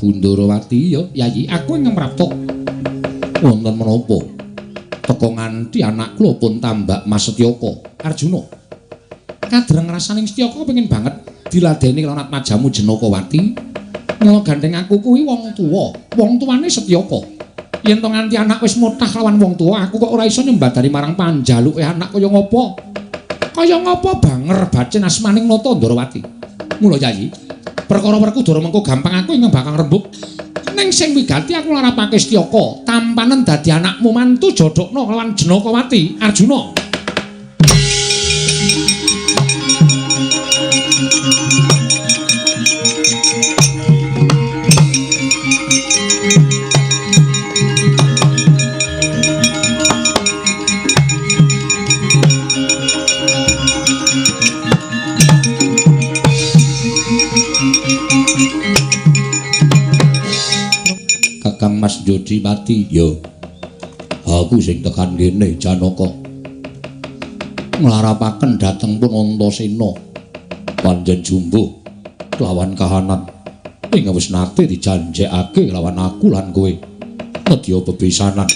Bundarawati ya Yayi, aku ingkang prapta wonten menapa teka nganti anak kula pun tambak Mas Setyaka Arjuna. Kadreng rasaning Setyaka pengin banget diladeni karo atmajamu Janakawati. Mula gandeng aku kuwi wong tuwa, wong tuane Setyaka. Yen to nganti anak wis motah lawan wong tuwa, aku kok ora iso nyembadani marang panjaluke anak kaya ngapa. Kaya ngapa banger bacin asmaning Nata Ndarawati. Mula Yayi, perkara Werkudara mengko gampang aku ingkang bakal rembug. Ning sing wigati aku larapake Setyaka, tampanen dadi anakmu mantu jodhokno kelawan Janakawati Arjuna. Kakang Mas Jodipati, ya aku sing tekan kene Janaka nglarapaken dhateng pun Antasena panjen jumbuh kelawan kahanan ing wis nate dijanjekake lawan aku lan kowe nedya bebesanan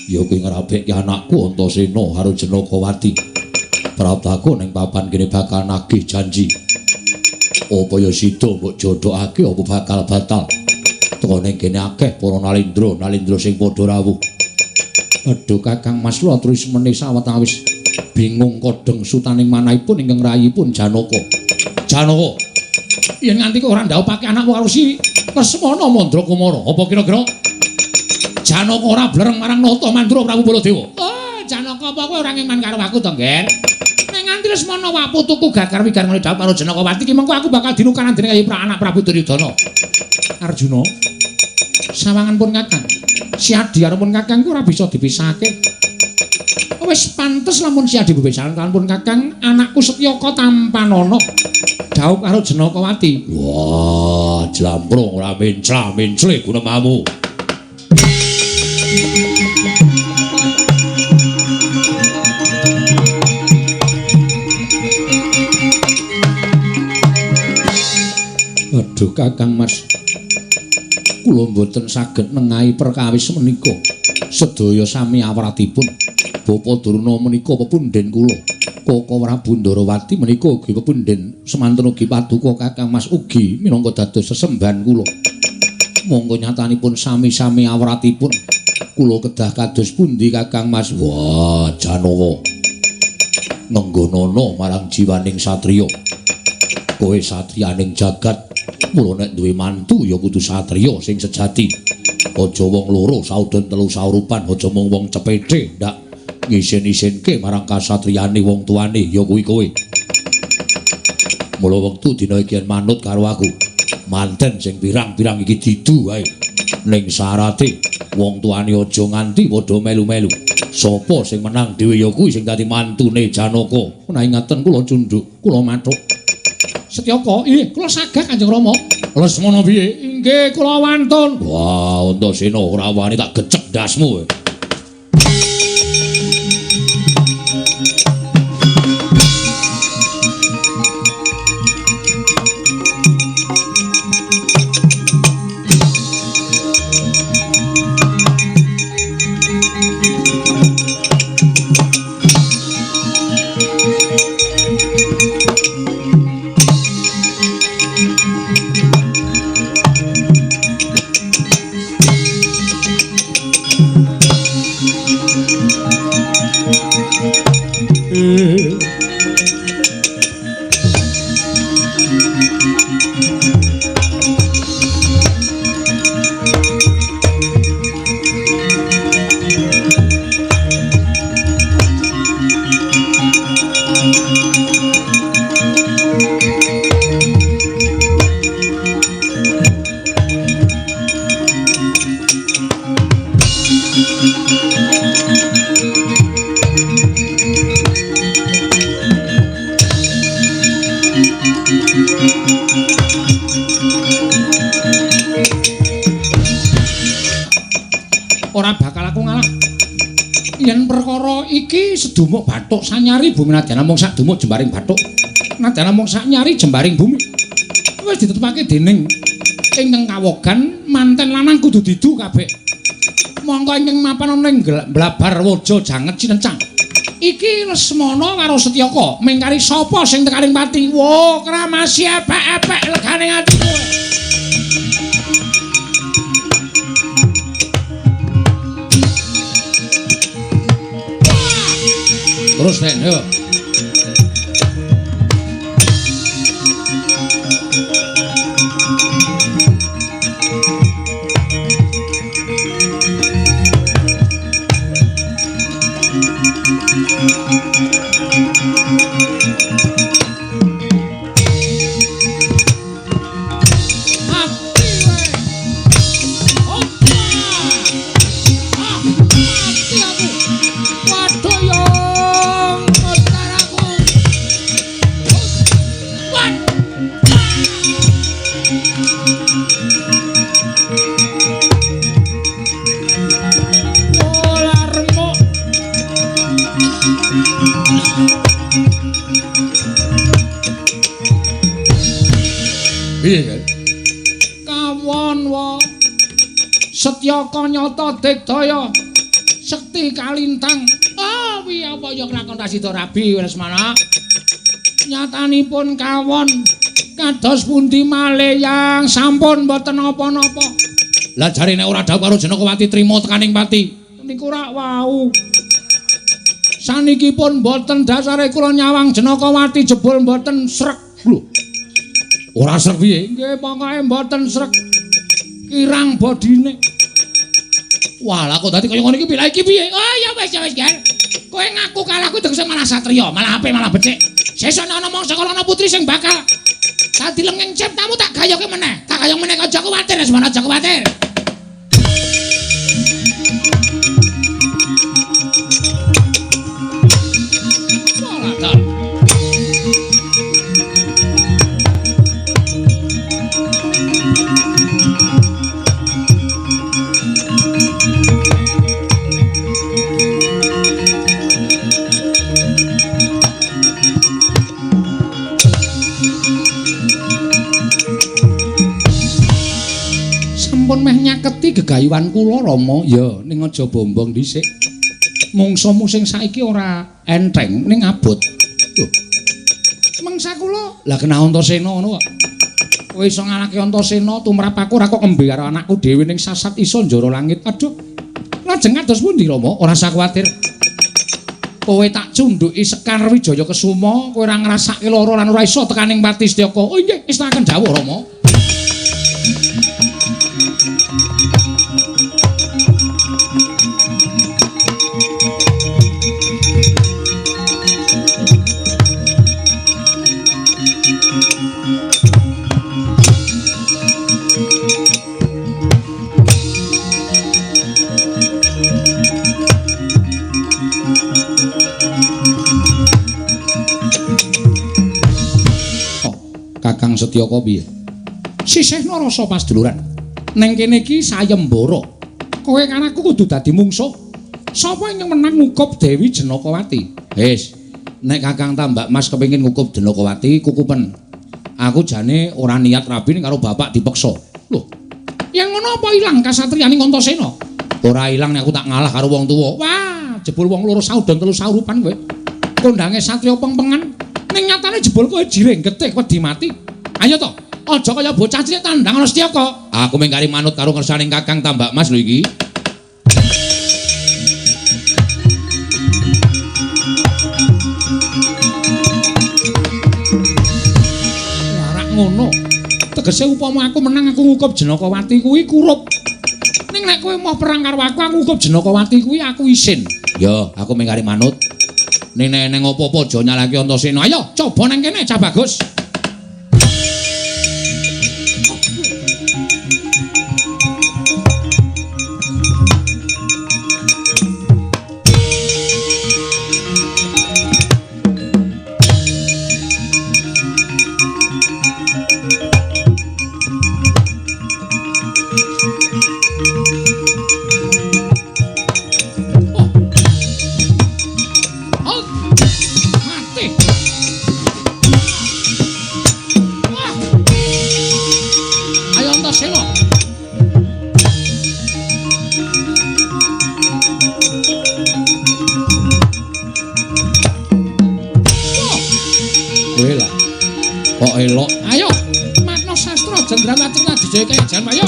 ya kuwi ngrabekke anakku Antasena karo Janakawati. Praptaku ning papan kene bakal nagih janji apa ya sida mbok jodhokake apa bakal batal. Teka ning kene akeh para nalindra, nalindra sing padha rawuh. Aduh Kakang Mas kula terus meneh sawetawis bingung kodheng sutaning manahipun ingkang rayipun Janaka. Janaka, yen nganti kok ora ndhawuhake anakmu karo si Lesmana Mandra Kumara, apa kira-kira Janaka ora blereng marang Nata Mandra Prabu Baladewa? Oh, Janaka apa kowe ora ngeman karo aku to, Ngger? Nek nganti Lesmana wae putuku gagar wigar ngene dhawuh karo Janakawati ki mengko aku bakal dinukaran dening anak Prabu Duryudana. Arjuna, sawangan pun Kakang, si Adi karo pun Kakang ku ora bisa dipisahake. Wis pantes lamun si Adi bebesanan kalian pun Kakang, anakku Setyaka tampanana dhaup karo Janakawati. Wah, jlamprung ora mencla-mencle gunemamu. Aduh Kakang Mas, kula mboten saged nengahi perkawis menika. Sedaya sami awratipun. Bapa Durna menika pepundhen kula. Kaka Prabu Ndarawati menika ugi pepundhen, semanten ugi paduka Kakang Mas ugi minangka dados sesembahan kula. Monggo nyatanipun sami-sami awratipun. Kula kedah kados pundi Kakang Mas? Wah, Janaka. Ngenggonana marang jiwaning satriya. Kowe satriyaning jagat. Mula nek duwe mantu ya kudu satriya sing sejati. Aja wong loro saudon telu saurupan, aja mung wong cepethe ndak ngisin-isinke marang kasatriyane wong tuane ya kuwi kowe. Mula wektu dina iki yen manut karo aku, manten sing pirang-pirang iki didu wae. Ning syarate wong tuane aja nganti padha melu-melu. Sapa sing menang dhewe ya kuwi sing dadi mantune Janaka. Menawi ngaten kula cundhuk, kula mathuk. Setyaka, inggih kula sagah Kanjeng Rama. Lesmana piye? Inggih kula wantun. Wah, Antasena ora wani tak gecek ndasmu. Mongko iki sedumuk bathuk sanyari bumi nadyan namung sak dumuk jembaring bathuk. Nadyan namung sak nyari jembaring bumi. Wis ditetepake dening ingkang kawogan manten lanang kudu didu kabeh. Mongko ingkang mapan ana ing blabar waja janget cinencang. Iki Lesmana karo Setyaka mingkari sapa sing tekaning pati. Wo kramasi epek-epek legane ati kowe. Terus nen yo. Kawon wa Setyaka nyata digdaya sekti kalintang. Ah piye apa ya kelakon ra sida rabi Lesmana. Nyatanipun kawon kados pundi malih yang sampun mboten napa-napa. Lah jare nek ora dhawuh karo Janakawati trima tekaning pati. Niku rak wau. Saniki pun mboten dasare kula nyawang Janakawati jebul mboten srek. Lho. Ora srek piye? Nggih, pokoke mboten srek. Kirang bodine. Wah, lah kok dadi kaya ngono iki piye? Iki piye? Oh ya wis ya wis, Ger. Kowe ngaku kalah kuwi tegese malah satriya, malah apik, malah becik. Sesuk ana mangsa kala putri sing bakal dadi lenging ciptamu tak gayoke meneh. Tak gayong meneh aja kuwatir, Lesmana, aja kuwatir. Sampun meh nyaketi gegayuhan kula Rama. Ya ning aja bombong dhisik. Mungsuhmu sing saiki ora enteng ning abot. Lho. Mangsa kula lah kena Antasena ngono kok. Kowe iso ngalahke Antasena tumrap aku ora kok kembe karo anakku dhewe ning sasat iso njara langit. Aduh. Lajeng kados pundi Rama? Ora usah kuwatir. Kowe tak cundhuki Sekar Wijaya Kesuma, kowe ora ngrasake lara lan ora iso tekaning pati Setyaka. Oh nggih, istakaken dawuh Rama. Kakang Setyaka piye? Sisihna rasa pasduluran. Neng kene iki sayembara. Kowe kan aku kudu dadi mungsuh. Sapa ingkang menang ngukup Dewi Janakawati? Wis, nek Kakang Tambak Mas kepengin ngukup Janakawati, kukupen. Aku jane ora niat rabi ning karo bapak dipeksa. Lho, yen ngono apa ilang kasatriyane Antasena? Ora ilang nek aku tak ngalah karo wong tuwa. Wah, jebul wong loro saudon telu saurupan kowe. Kondange satriya pengpengan. Ning nyatane jebul kowe jiring getih wedi mati. Ayo to, aja kaya bocah cilik tandang ana Setyaka. Aku mung kari manut karo ngersane Kakang Tambak Mas lho iki. Warak ngono. Tegese upama aku menang aku ngukup Janakawati kuwi kurup. Ning nek kowe mau perang karo aku, aku ngukup Janakawati kuwi aku isin. Ya, aku mung kari manut. Ning nek neng apa-apa aja nyalahke Antasena. Ayo, coba nang kene cah bagus. Antasena. Kowe lah. Kok elok. Ayo, Matno Sastra Jendrawati Dijaya Kayajan ayo.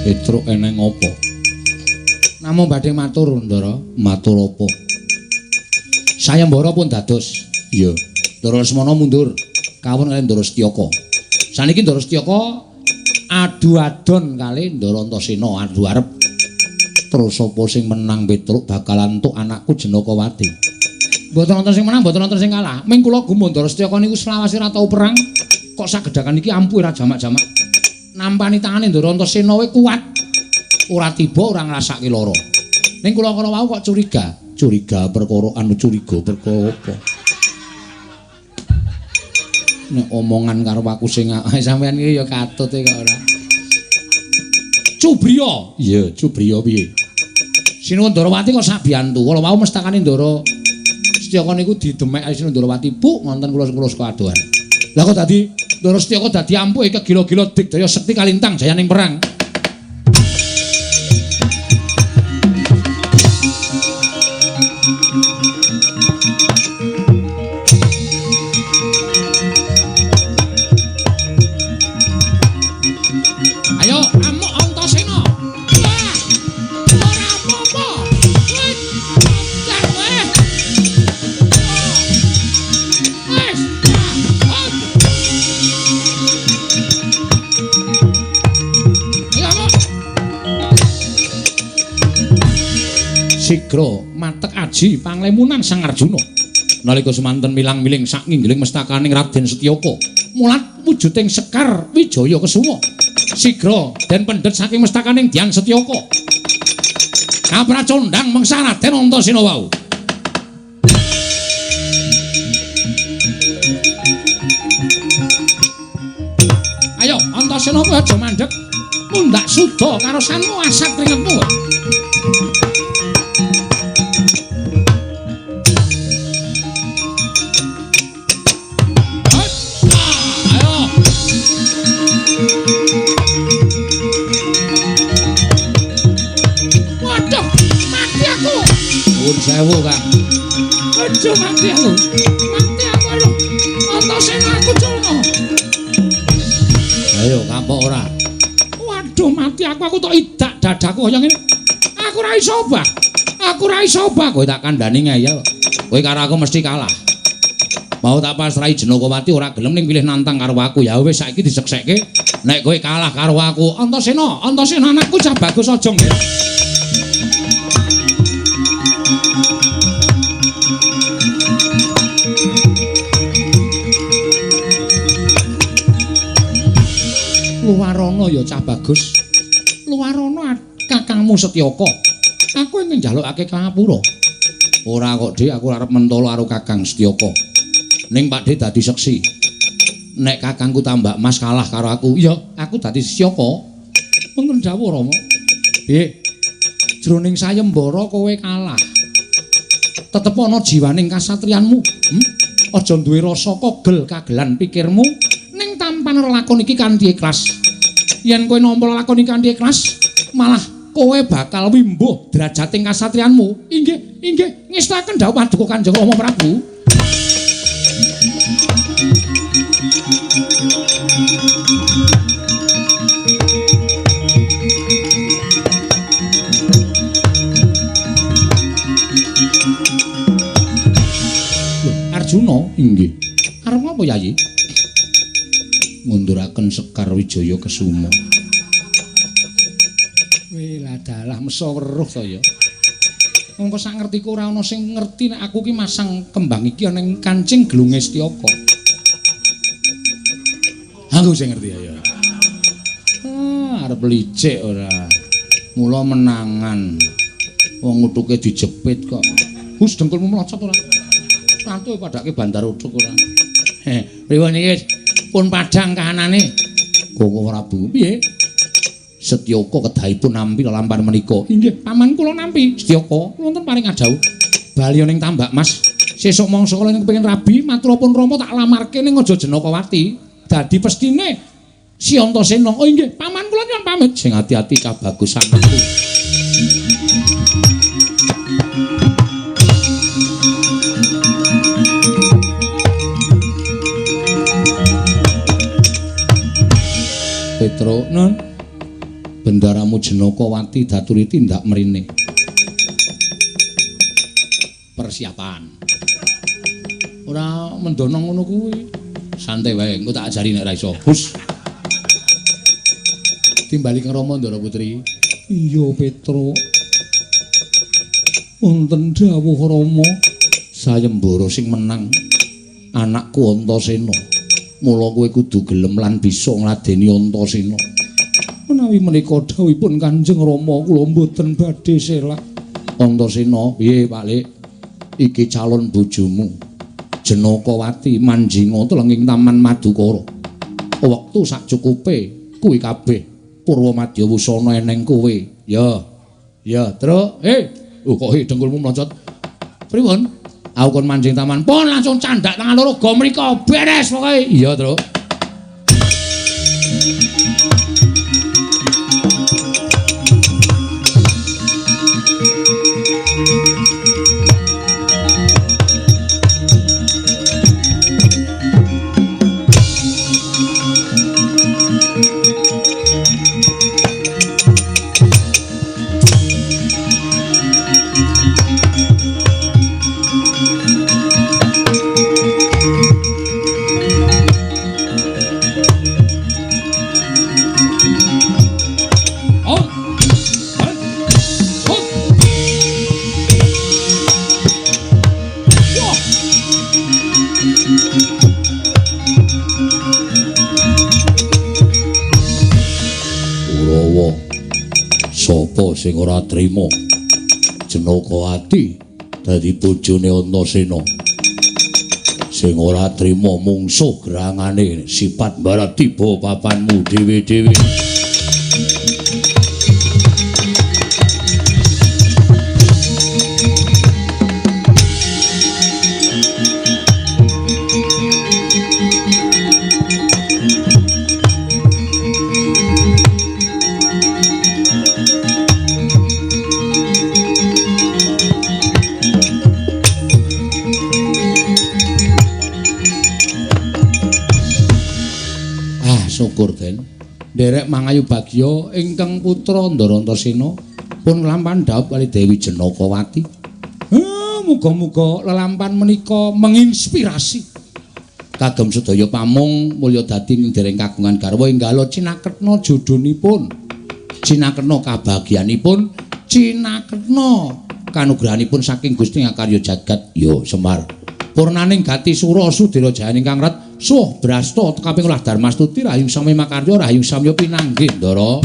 Petruk eneng apa? Namung badhe matur, Ndara. Matur apa? Sayembara pun dados. Iya. Ndara Lesmana mundur kawon kali Ndara Setyaka. Saniki Ndara Setyaka adu adon kali Ndara Antasena, adu arep. Terus sapa sing menang Petruk bakal entuk anakku Jenakawati. Mboten wonten sing menang, mboten wonten sing kalah. Ming kula gumun Ndara Setyaka niku selawase ora tau perang. Kok sagedhakan iki ampuh ora jamak-jamak. Nampani tangane Ndara Antasena we kuat. Ora tiba ora ngrasake lara. Ning kula kala wau kok curiga, curiga perkara anu curiga perkara apa? Nek omongan karo aku sing sampean iki ya katut e kok ora. Cubriya. Iya, Cubriya piye? Sinuwun Ndarawati kok sabiyantu. Kala wau mestakane Ndara Setyaka niku didemek Sinuwun Ndarawati, "Bu, ngonten kula saka adohan." Lah kok dadi Ndara Setyaka dadi ampuh kegila-gila digdaya sekti kalintang jayaning perang. Ayo amuk Antasena. Wah! Ora apa-apa. Wis, wis. Sigra matek aji panglemunan Sang Arjuna. Nalika semanten milang-miling sak nginggiling mestakaning Raden Setyaka, mulat wujuding Sekar Wijaya Kesuma. Sigra den pendhet saking mestakaning Dian Setyaka. Kapracondhang mengsa Raden Antasena wau. Ayo Antasena kowe aja mandheg. Mundhak suda karosanmu asak kringetmu. Sewu, Kang. Aja mati aku. Mati aku lho. Antasena aku culno. Ayo kapok ora. Waduh mati aku tok idak dadaku kaya ngene. Aku ora iso obah. Aku ora iso obah. Kowe tak kandhani ngeyel. Kowe karo aku mesti kalah. Mau tak pasrahi Jenakawati ora gelem ning pilih nantang karo aku. Ya wis saiki diseksekke. Nek kowe kalah karo aku, Antasena, Antasena anakku cah bagus aja nggih. Luwarana ya cah bagus. Luwarana kakangmu Setyaka. Aku ingin njalukake pangapura. Ora kok, Dik, aku arep mentolo karo Kakang Setyaka. Ning Pakdhe dadi seksi. Nek kakangku Tambak Mas kalah karo aku, ya aku dadi Setyaka. Wonten dawuh Rama. Piye? Jroning sayembara kowe kalah. Tetep ana jiwaning kasatriyanmu. Aja duwe rasa kogel kagelan pikirmu. Ning tampan lelakon iki kanthi ikhlas. Yen kowe nampa lelakon iki kanthi ikhlas, malah kowe bakal wimbuh derajating kasatriyanmu. Inggih, inggih, ngestaken dawuh paduka Kanjeng Rama Prabu. Lho, Arjuna, inggih. Arep ngapa, Yayi? Ngunduraken Sekar Wijaya Kesuma. Weh, dalah mesa weruh to ya. Mongko sak ngertiku ora ana sing ngerti nek aku ki masang kembang iki ana ing kancing gelunge Setyaka. Aku sing ngerti ya. Ah, Arep licik ora. Mula menangan. Wong utuke dijepit kok. Hus dengkulmu mlocot ora. Rantu padake bandar utuk ora. Heh, pripun iki? Pun padhang kahanane. Koko Prabu piye? Setyaka kedahipun nampi lelampahan menika. Inggih, paman kula nampi. Setyaka wonten paring adhawuh. Bali ning Tambak Mas. Sesuk mangsa kula ning kepengin rabi, maturapun Rama tak lamarke ning Aja Jenakawati. Dadi pestine Si Antasena. Oh inggih, paman kula nyuwun pamit. Sing ati-ati cah bagus anakku. Petro, nun. Bendaramu Jenakawati daturi tindak mrene. Persiapan. Ora mendono ngono kuwi. Santai wae, engko tak ajari nek ra iso. Hus. Timbali kang Rama Ndara Putri. Iya, Petro. Wonten dawuh Rama, sayembara sing menang anakku Antasena. Mula kowe kudu gelem lan bisa ngladeni Antasena. Menawi menika dawuhipun Kanjeng Rama kula mboten badhe selak. Antasena, piye Pak Lik? Iki calon bojomu. Jenakawati manjinga telenging Taman Madukara. Wektu sak cukupe kuwi kabeh Purwa Madya wusana eneng kowe. Ya. Ya, Truk. Hei, kok he dengkulmu mlocot. Pripun? Aku kon manjing taman. Pun langsung candak tangan loro go mriko. Beres pokoke. Iya, Truk. Sapa sing ora trima Jenakawati dadi bojone Antasena? Sing ora trima mungsuh gerangane sifat barat tiba papanmu dhewe-dhewe. Syukur den. Nderek mangayu bagya ingkang putra Ndara Antasena pun nglampahan dhaup kali Dewi Jenakawati. Muga-muga lelampan menika menginspirasi kagem sedaya pamong mulya dadi ing dereng kagungan garwa enggala cinaketna jodhonipun, cinaketna kabagyanipun, cinaketna kanugrahanipun saking Gusti Ngakarya jagat. Ya Semar. Purnaning gati sura sudira jayaning kang rat suh brasta kaping olah darmastuti rahayu samya makarya rahayu samya pinanggih Ndara.